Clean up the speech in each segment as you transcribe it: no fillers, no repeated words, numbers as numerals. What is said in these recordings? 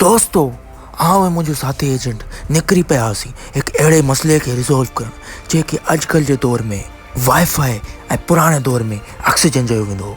دوستو آئون ۽ منهنجو ساٿي ايجنٽ نڪري پيا هئاسين هڪ اهڙي مسئلي کي ريزالو ڪرڻ جيڪي اڄڪلهه جي دور ۾ وائي فائي ۽ پراڻي دور ۾ آڪسيجن چيو ويندو هو.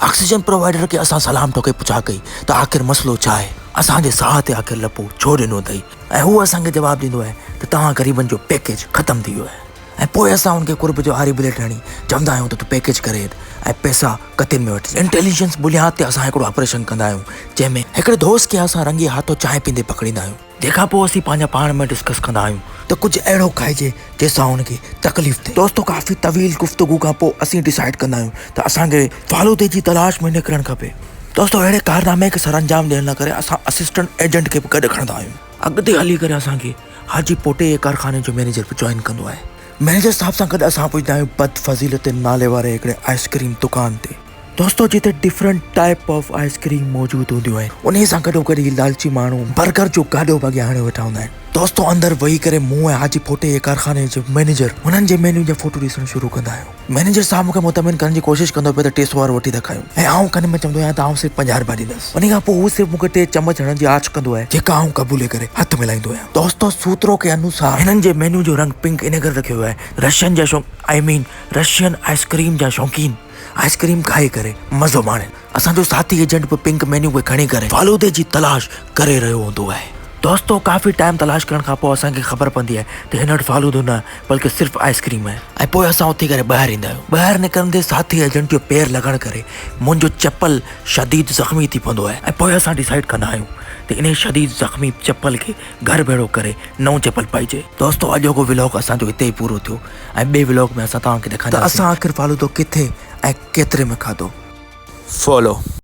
آڪسيجن پرووائيڊر کي اسان سلام ٺوڪي پڇا ڪئي ته آخر مسئلو ڇا آهي؟ اسان جي ساهه تي آخر لپو ڇو ڏنو اٿئي؟ ۽ هو اسان کي جواب ڏيندو آهي ته توهان غريبن جو پيڪيج ختم ٿي ويو آهي. ۽ پوء اسان ان کي قرب جو آري بليٽ هڻي چوندا آهيون ته تون پيڪيج ڪري اچ ۽ پئسا ڪتين ۾ وٺجي. انٽيليجنس بنياد تي اسان هڪڙو آپريشن ڪندا آهيون جنهن ۾ هڪڙي دوست کي اسان رنگي هاٿو چانهه پيندي پڪڙيندا آهيون. جنهن کان پوء اسين پنهنجا پاڻ ۾ ڊسڪس ڪندا آهيون ته ڪجهه اهڙو کائجي جنهن سان ان کي تڪليف ٿئي. دوستو ڪافي طويل گفتگو کان پوء اسين ڊسائيڊ ڪندا آهيون ته اسان کي فالودي جي تلاش ۾ نڪرڻ کپي. دوستو اهڙي ڪارنامي کي سرانجام ڏيڻ لاء ڪري اسان اسسٽنٽ ايجنٽ کي به گڏ کڻندا آهيون. اڳتي هلي ڪري اسان کي حاجي پوٽي جي ڪارخاني جو مئنيجر به جوائن ڪندو آهي. مئنيجر صاحب سان گڏ اسان پڄندا آهيون بد فضيلت نالي واري هڪڙي آئس ڪريم دڪان تي. دوستو جتي different type of ice cream موجود هونديون آهن. انهي سان گڏو گڏ هي لالچي ماڻهو برگر جو گاڏو به اڳيان هڻيو ويٺا هوندا آهن. دوستو اندر ويهي ڪري مون ۽ حاجي پوٽي جي ڪارخاني جو مئنيجر هنن جي مينيو جا فوٽو ڏسڻ شروع ڪندا آهيون. مئنيجر صاحب مون کي مطمئن ڪرڻ جي ڪوشش ڪندو پيو ته 300 وارو وٺي ٿا کايون ۽ آئون ڪن ۾ چوندو آهيان ته آئون صرف 50 رپيا ڏيندس. انهي کان پوء هو صرف مون کي ٽي چمچ هڻڻ جي آڇ ڪندو آهي جيڪا آئون قبولي ڪري هٿ ملائيندو آهيان. دوستو سوترو ڪي انوسار هنن جي مينيو جو رنگ پنڪ انهي ڪري رکيو ويو آهي رشين جا شوق I mean Russian ice cream جا شوقين آئس ڪريم کائي ڪري مزو ماڻين. اسان جو ساٿي ايجنٽ به پنڪ مينيو کي کڻي ڪري فالودي جي تلاش ڪري رهيو هوندو آهي. دوستو ڪافي ٽائيم تلاش ڪرڻ کان پوء اسان کي خبر پوندي آهي ته هن وٽ فالودو نه بلڪه صرف آئس ڪريم آهي ۽ پوء اسان اٿي ڪري ٻاهر ايندا آهيون. ٻاهر نڪرندي ساٿي ايجنٽ جو پير لڳڻ ڪري منهنجو چپل شديد زخمي ٿي پوندو آهي ۽ پوء اسان ڊيسائيڊ ڪندا آهيون ته انهي شديد زخمي چپل کي گهر ڀيڙو ڪري نئون چپل پائجي. دوستو اڄوڪو ولاگ اسان جو هتي ئي پورو ٿيو ۽ ٻئي ولاگ ۾ اسان توهان کي ڏيکارينداسين ته اسان آخر فالودو ڪٿي ۽ ڪيتري ۾ کاڌو. فالو.